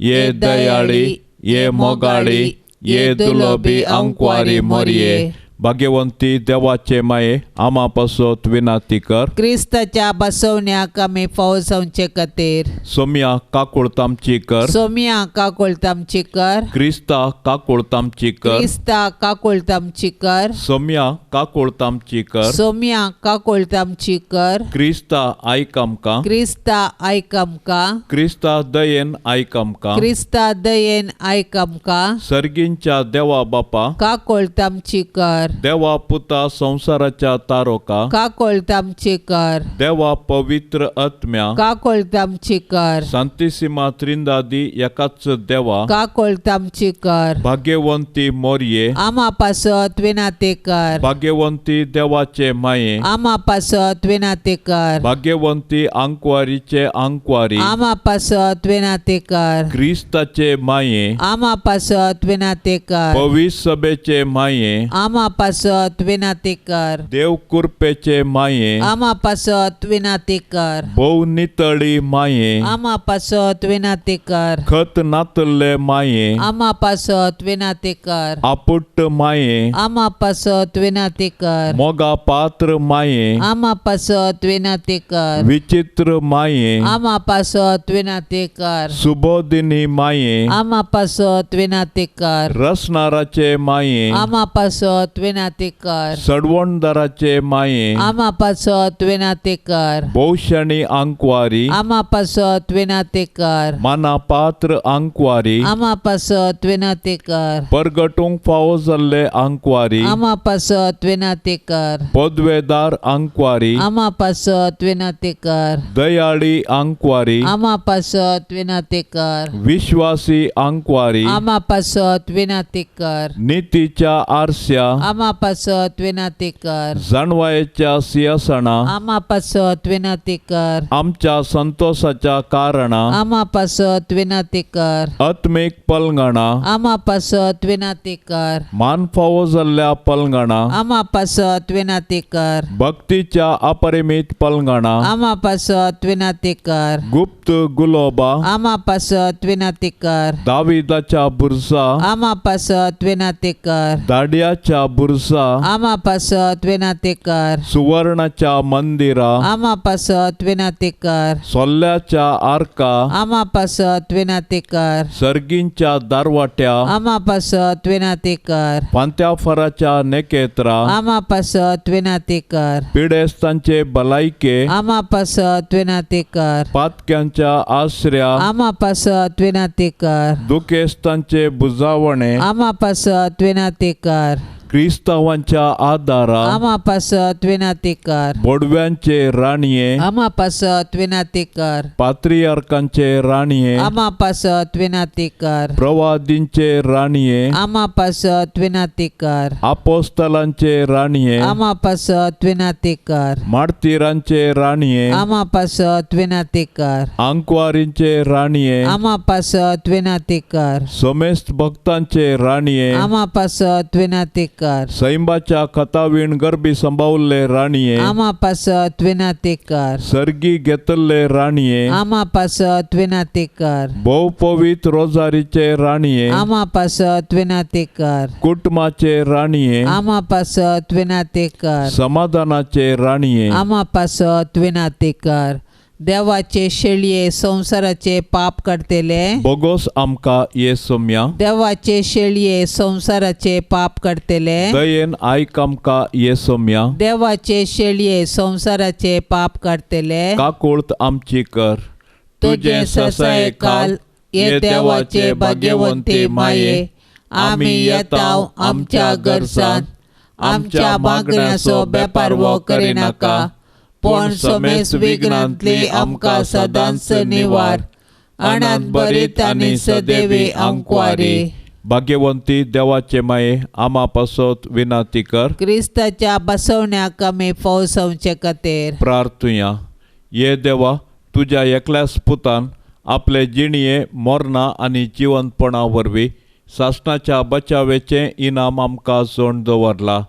ये दयाळी, ये मोगाळी, ये दुलोबी आंकवारी मोरये, भाग्यवंती देवाचे माये, आमा पासत विनंती कर. क्रिस्ताच्या बसवण्याक आमी फावो जावचे खातीर. सोम्या काकुळत आमची कर. सोम्या काकुळत आमची कर. क्रिस्ता काकुळत आमची कर. क्रिस्ता काकुळत आमची कर. सोम्या काकुळत आमची कर. सोम्या काकुळत आमची कर. क्रिस्ता आयक आमकां. क्रिस्ता आयक आमकां. क्रिस्ता दयेन आयक आमकां. क्रिस्ता दयेन आयक आमकां. सर्गींच्या देवा बापा, काकुळत आमची कर. देवा पुता संवसाराच्या तारोका, काकुळत आमची कर. देवा पवित्र आत्म्या, काकुळत आमची कर. सांतिसिमा त्रिंदादी एकाच देवा, काकुळत आमची कर. भाग्यवंती मोरये, आमा पासत विनंती कर. भाग्यवंती देवाचे माये, आमा पासत विनंती कर. भाग्यवंती आंकवारीचे आंकवारी, आमा पासत विनंती कर. क्रिस्ताचे माये, आमा पासत विनंती कर. पवित्र सभेचे माये, आमा पासत विनंती कर. देव कृपेचे माये, आमा पासत विनंती कर. भोव नितळी माये, आमा पासत विनंती कर. खत नातल्ले माये, आमा पासत विनंती कर. आपुट्ट माये, आमा पासत विनंती कर. मोगा पात्र माये, आमा पासत विनंती कर. विचित्र माये, आमा पासत विनंती कर. सुबोधिनी माये, आमा पासत विनंती कर. रसनाराचे माये, आमा पासत विनंती कर। सडवणदाराचे माये आमा पासत विनंती कर। भोवशाणी आंकवारी आमा पासत विनंती कर। मानापात्र आंकवारी आमा पासत विनंती कर। परगटूंक फावो जाल्ले आंकवारी आमा पासत विनंती कर। पदवेदार आंकवारी आमा पासत विनंती कर। दयाळी आंकवारी आमा पासत विनंती कर। विश्वासी आंकवारी आमा पासत विनंती कर। नितीच्या आरस्या आमा पासत विनंती कर। जाणवायेच्या सिंहासना आमा पासत विनंती कर। आमच्या संतोषाच्या कारणा आमा पासत विनंती कर। आत्मीक पलंगणा आमा पासत विनंती कर। मान फावो जाल्ल्या पलंगणा आमा पासत विनंती कर। भक्तीच्या अपरिमित पलंगणा आमा पासत विनंती कर। गुप्त गुलोबा आमा पासत विनंती कर। दाविदाच्या बुरसा आमा पासत विनंती कर। दाड्याच्या बुरसा आमा पासत विनंती कर। सुवर्णाच्या मंदिरा आमा पासत विनंती कर। सोल्ल्याच्या आर्का आमा पासत विनंती कर। सर्गींच्या दारवाट्या आमा पासत विनंती कर। पांत्याफराच्या नेकेत्रा आमा पासत विनंती कर। पिडेस्तांचे भलायके आमा पासत विनंती कर। पातक्यांच्या आसऱ्या आमा पासत विनंती कर। दुखेस्तांचे बुजावणे आमा पासत विनंती कर। क्रिस्तावांच्या आदारा आमा पासत विनंती कर। बोडव्यांचे राणये आमा पासत विनंती कर। पात्रियार्कांचे राणये आमा पासत विनंती कर। प्रवादींचे राणये आमा पासत विनंती कर। आपोस्तलांचे राणये आमा पासत विनंती कर। मार्तीरांचे राणये आमा पासत विनंती कर। आंकवारींचे राणये आमा पासत विनंती कर। समेस्त भक्तांचे राणये आमा पासत विनंती कर। सैंबाच्या खतावीण गर्भी संभावल्ले राणये आमा पासत विनंती कर। सर्गी घेतल्ले राणये आमा पासत विनंती कर। भोव पवित्र रोजारीचे राणये आमा पासत विनंती कर। कुटुंबाचे राणये आमा पासत विनंती कर। समाधानाचे राणये आमा पासत विनंती कर। देवाचे शेळये संवसाराचे पाप काडटले बोगोस आमकां ये सोम्या। देवाचे शेळये संवसाराचे पाप काडटले दयेन आयक आमकां ये सोम्या। देवाचे शेळये संवसाराचे पाप काडटले काकुळत आमची कर। तुजे ससायकाल ये देवाचे भाग्यवंती माये आमी येताव आमच्या गरजान आमच्या मागण्याचो बेपारवो करिनाका पूण समेस्त विघ्नांतली आमकां सदांच निवार। आनंद भरीत आनी सदैवी आंकवारी। भाग्यवंती देवाचे माये आमा पासत विनंती कर। क्रिस्ताच्या बसवण्याक आमी फौसवचे खातीर प्रार्थुया। ये देवा तुज्या एकल्याच पुतान आपले जिणये मरणां आनी जिवंतपणा वरवीं सासणाच्या बचावेचें इनाम आमकां जोड दवरला।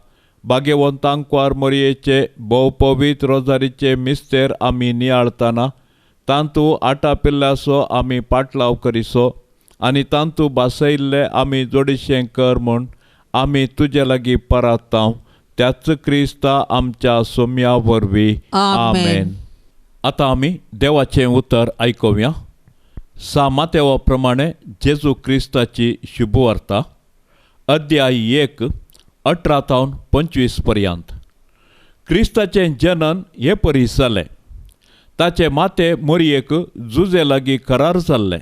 भाग्यवंत आंकवार मोरयेचे भोव पवित्र रोजारीचे मिस्तेर आमी नियाळतना तांतू आटापिल्ल्याचो आमी पाटलाव करिसो आनी तांतू बासयल्ले आमी जोडीशें कर म्हूण आमी तुजे लागीं परातांव त्याच क्रिस्ता आमच्या सोम्या वरवीं आमेन। आतां आमी देवाचें उतर आयकुया। सा मातेवा प्रमाणे जेजू क्रिस्ताची शुभवार्ता अध्याय 1 18 तावन 25 पर्यंत। क्रिस्ताचें जनन हे परी जालें। ताचें माते मोरयेक जुजे लागीं करार जाल्लें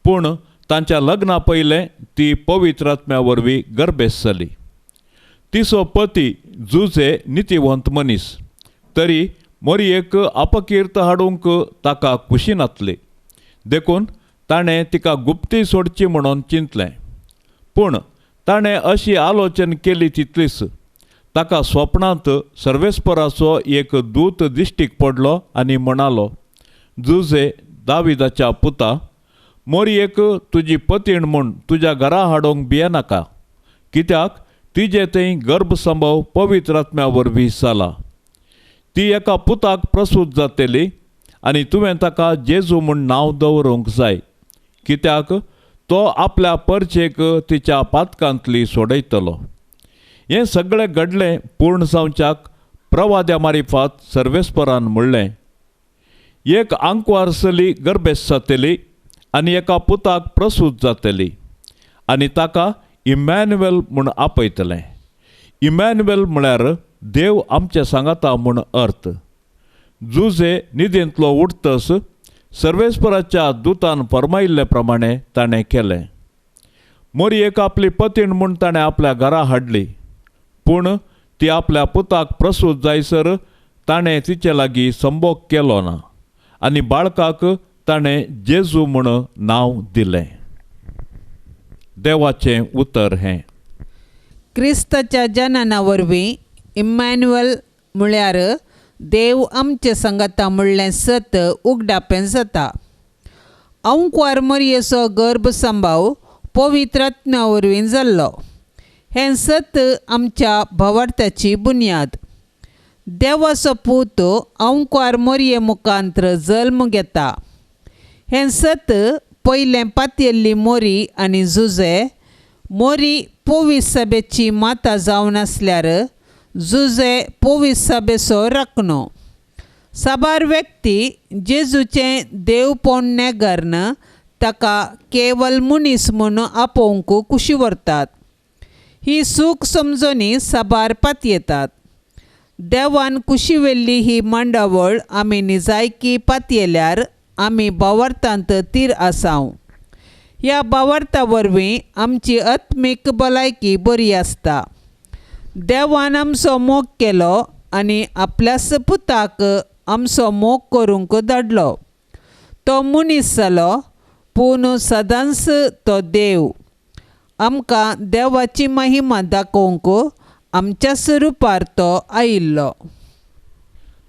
पूण तांच्या लग्ना पयलें ती पवित्र आत्म्या वरवीं गर्भेस्त जाली। तिचो पती जुजे नितीवंत मनीस तरी मोरयेक अपकीर्त हाडूंक ताका खुशी नासली देखून ताणें तिका गुप्ती सोडची म्हणून चिंतलें। पूण ताणें अशी आलोचन केली तितलीच ताका स्वप्नांत सर्वेस्पराचो एक दूत दिश्टीक पडलो आनी म्हणालो, जुजे दाविदाच्या पुता, मोरयेक तुजी पतीण म्हूण तुज्या घरा हाडूंक भियेनाका, कित्याक तिजे थंय गर्भसंभव पवित्र आत्म्या वरवीं जाला। ती एका पुताक प्रसूत जातली आनी तुवें ताका जेजू म्हूण नांव दवरूंक जाय, कित्याक तो आपल्या परचेक तिच्या पातकांतली सोडयतलो। हें सगळें घडलें पूर्ण जावच्याक प्रवाद्या मारिफात सर्वेस्परान म्हणलें, एक आंकवार चली गर्भेस्त जातली आनी एका पुताक प्रसूत जातली आनी ताका इमॅन्युएल म्हूण आपयतलें। इमॅन्युएल म्हळ्यार देव आमचे सांगाता म्हूण अर्थ. जुजे निदेंतलो उठतस सर्वेस्पराच्या दुतान फर्मायिल्ले प्रमाणे ताणें केलें. मोरयेक आपली पतीण म्हूण ताणें आपल्या घरा हाडली, पूण ती आपल्या पुताक प्रसूत जायसर ताणें तिचे लागीं संभोग केलो ना आनी बाळकाक ताणें जेजू म्हूण नांव दिलें. देवाचें उतर हें. क्रिस्ताच्या जनना वरवीं इम्मॅन्युअल म्हळ्यार देव आमचे सांगाता म्हणलें सत उगडापें जाता. अंकुवार मरयेचो गर्भ संभाव पवित्र आत्म्या वरवीं जाल्लो. हें सत आमच्या भावार्थाची बुन्याद. देवाचो पूत अंकुवार मरये मुखांत्र जल्म घेता. हें सत पयलें पातयेल्ली मोरी आनी जुजे मोरी पोवीस सभेची माता जावन आसल्यार जुजे पोवीस सभेचो राखणो. साबार व्यक्ती जेजूचें देवपण नेगर्न ताका केवल मनीस म्हूण आपोवंक कुशी व्हरतात. ही सूख समजणी साबार पातयेतात. देवान कुशी व्हेल्ली ही मांडावळ आमी निजायकी पातयेल्यार आमी भावार्थांत तीर आसाव. ह्या भावार्था वरवीं आमची आत्मीक भलायकी बरी आसता. देवान आमचो मोग केलो आनी आपल्याच पुताक आमचो मोग करूंक धाडलो. तो मनीस जालो, पूण सदांच तो देव. आमकां देवाची महिमा दाखोवंक आमच्याच रुपार तो आयिल्लो.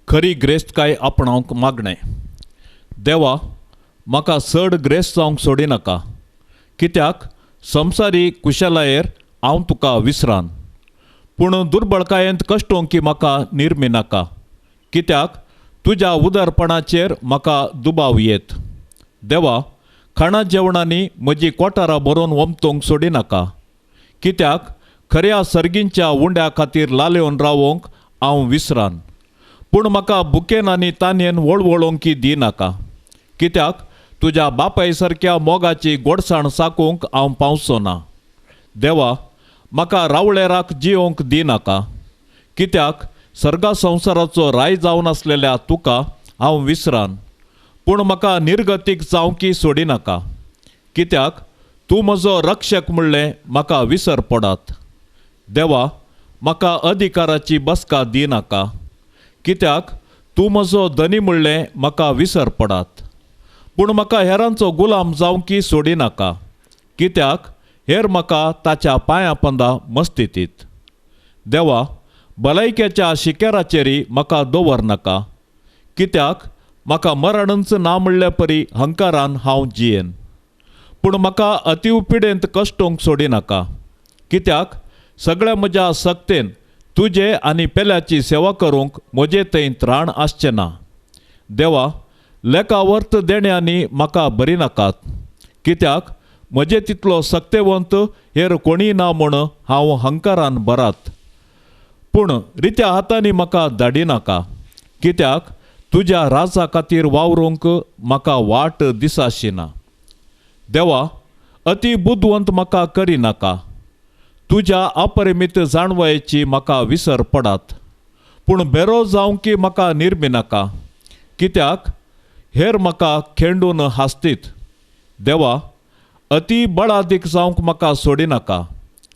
खरी ग्रेस्तकाय आपणावंक मागणें. देवा, म्हाका चड ग्रेस्त जावंक सोडिनाका, कित्याक संवसारी कुशलायेर हांव तुका विसरान. पूण दुर्बळकायेंत कश्टोंकी म्हाका निर्मिनाका, कित्याक तुज्या उदारपणाचेर म्हाका दुबाव येत. देवा, खाणा जेवणांनी म्हजी कोठारां भरून वमतोंक सोडिनाका, कित्याक खऱ्या सर्गींच्या उंड्या खातीर लालेवन रावोंक हांव विसरान. पूण म्हाका बुकेन आनी तानयेन वळवळोंकी दिनाका, कित्याक तुज्या बापाय सारक्या मोगाची गोडसाण साकूंक हांव पावचो ना. देवा, म्हाका रावळेराक जियोंक दिनाका, कित्याक सर्गा संवसाराचो राय जावन आसलेल्या तुका हांव विसरान. पूण म्हाका निर्गतीक जावंकी सोडिनाका, कित्याक तूं म्हजो रक्षक म्हणलें म्हाका विसर पडात. देवा, म्हाका अधिकाराची बसका दिनाका, कित्याक तूं म्हजो धनी म्हणलें म्हाका विसर पडात. पूण म्हाका हेरांचो गुलाम जावंकी सोडिनाका, कित्याक हेर म्हाका ताच्या पांयां पंदा मस्तितीत. देवा, भलायकेच्या शिकेराचेरय म्हाका दवर नाका, कित्याक म्हाका मरणच ना म्हणले परी हंकारान हांव जियेन. पूण म्हाका अतीव पिडेंत कश्टोंक सोडिनाका, कित्याक सगळ्या म्हज्या सक्तेन तुजे आनी पेल्याची सेवा करूंक म्हजे थंय त्राण आसचें ना. देवा, लेखावर्त देण्यांनी म्हाका बरी नाकात, कित्याक म्हजे तितलो सक्तेवंत हेर कोणीय ना म्हूण हांव हंकारान बरात. पूण रित्या हातांनी म्हाका धाडिनाका, कित्याक तुज्या राजा खातीर वावरूंक म्हाका वाट दिसाशी ना. देवा, अती बुदवंत म्हाका करिनाका, तुज्या अपरिमीत जाणवयेची म्हाका विसर पडात. पूण बेरो जावंकी म्हाका निर्मिनाका, कित्याक हेर म्हाका खेंडून हासतीत. देवा, अती बळादीक जावंक म्हाका सोडिनाका,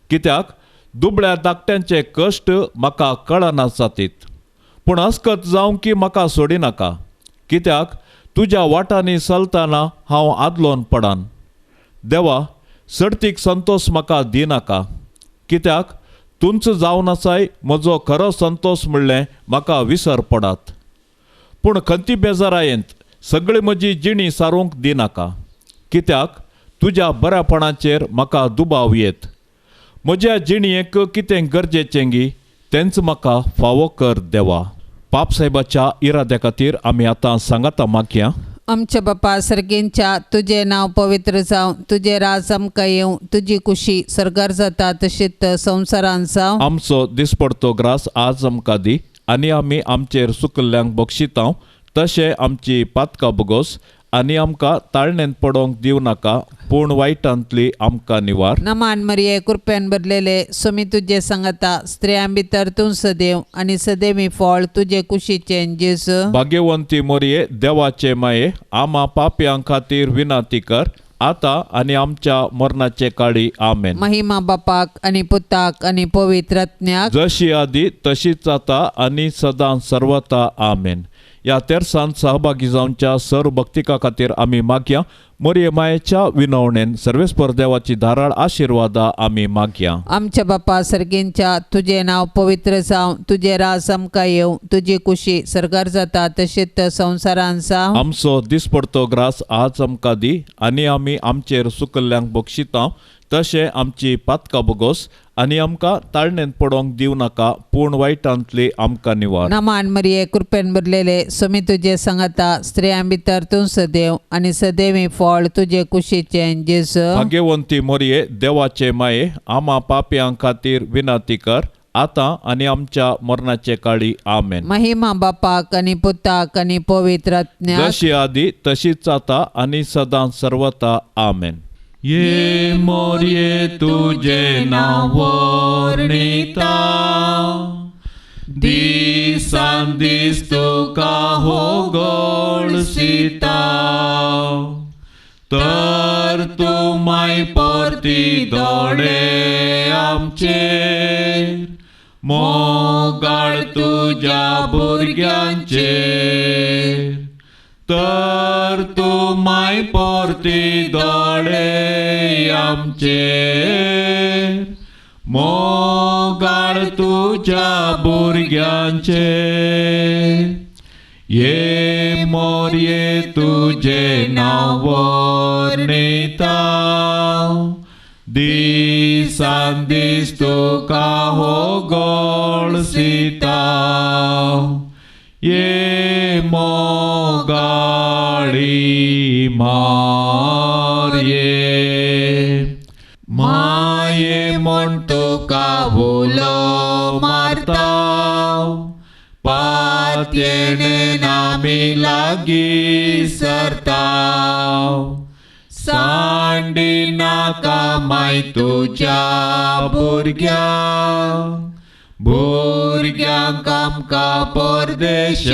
कित्याक दुबळ्या धाकट्यांचे कश्ट म्हाका कळना जातीत. पूण अस्कत जावंकी म्हाका सोडिनाका, कित्याक तुज्या वाटांनी चलतना हांव आदलोन पडान. देवा, सडतीक संतोश म्हाका दिनाका, कित्याक तुंच जावन आसाय म्हजो खरो संतोश म्हणलें म्हाका विसर पडात. पूण खंती बेजारायेंत सगळी म्हजी जिणी सारूंक दिनाका, कित्याक तुज्या बऱ्यापणाचेर म्हाका दुबाव येत. म्हज्या जिणयेक कितें गरजेचें गी तेंच म्हाका फावो कर देवा. पापसाहेबाच्या इराद्या खातीर आमी आतां सांगाता मागया. आमच्या बापा सर्गेंच्या, तुजें नांव पवित्र जावं, तुजें राज आमकां येवं, तुजी कुशी सर्गार जाता तशीच संवसारांत जावं. आमचो दिसपडतो ग्रास आज आमकां दी आनी आमी आमचेर सुकल्ल्यांक बक्षितांव तशें आमची पातकां बोगोस आनी आमकां ताळणेंत पडोंक दिवं नाका, पूण वायटांतली आमकां निवार. नमान मरिये, कृपेन भरलेले, स्वामी तुजे सांगता, स्त्रियां भितर तूं सदैव आनी सदैवी फळ तुजे कुशीचें जेजू. भाग्यवंती मोरये, देवाचे माये, आमा पापयां खातीर विनंती कर, आतां आनी आमच्या मरणाचे काळी. आमेन. महिमा बापाक आनी पुताक आनी पवित्र आत्म्याक, जशी आदी तशीच आतां आनी सदां सर्वता. आमेन. ह्या तेरसान सहभागी जावच्या सर्व भक्तिका खातीर आमी मागया. मोरये मायेच्या विनवणेन सर्वेस्पर देवाची धाराळ आशिर्वादा आमी मागया. आमच्या बापा सर्गींच्या, तुजें नांव पवित्र जावं, तुजें राज आमकां येवं, तुजी कुशी सर्गार जाता तशीच संवसारान जावं. आमचो दिसपडतो ग्रास आज आमकां दी, आनी आमी आमचेर सुकल्ल्यांक बक्षिता तशें आमची पातकां बोगोस, आनी आमकां ताळणेंत पडोंक दिवं नाका, पूण वायटांतली आमकां निवार. नमान मरिये, कृपेन भरलेले, स्वामी तुजे सांगता, स्त्रियां भितर तूं सदैव आनी सदैवी फळ तुजे कुशीचें जेजू. भाग्यवंती मोरये, देवाचे माये, आमा पापयां खातीर विनंती कर, आतां आनी आमच्या मरणाचे काळी. आमेन. महिमा बापाक आनी पुताक आनी पवित्र आत्म्याक, जशी आदी तशीच आतां आनी सदां सर्वता. आमेन. ये मोरये तुजे नांव वर्णिता, दिसान दीस तुका होगळसिता, तर तूं माय परती दोळे आमचेर, मोगाळ तुज्या भुरग्यांचेर, तर तूं माय परती दोळे आमचेर, मोगाळ तुज्या भुरग्यांचेर. ये मोरये तुजें नांव वर्णिता, दिसान दीस तुका होगळसिता, ये मोगाळी मारये, माये म्हण तुका उलो मारता, पातयेणेन आमी लागीं सरता, सांडी नाका माय तुज्या भुरग्यांक, भुरग्यांक आमकां परदेशाक,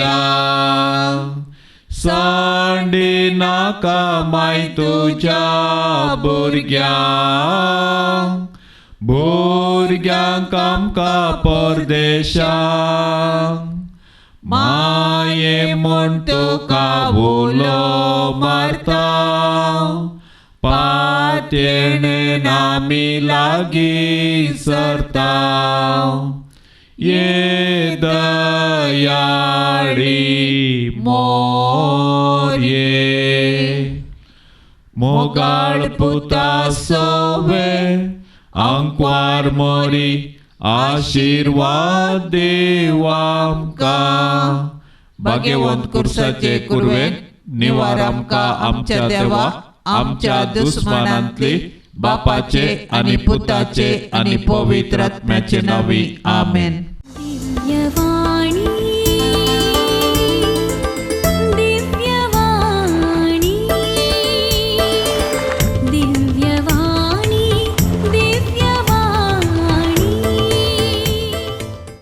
सांडी नाका माय तुज्या भुरग्यांक, भुरग्यांक आमकां परदेशाक, माये म्हण तुका उलो मारता, पातयेणेन आमी लागीं सरता, ये दयाळी मोरये, मोगाळ पुता सोवे आंकवार मोरी, आशिर्वाद देव आमकां. भाग्यवंत कुर्साचे कुरवेन निवार आमकां आमच्या देवा, आमच्या दुस्मानांतली, बापाचे आनी पुताचे आनी पवित्र आत्म्याचे नांवी. आमेन. दिव्यवाणी.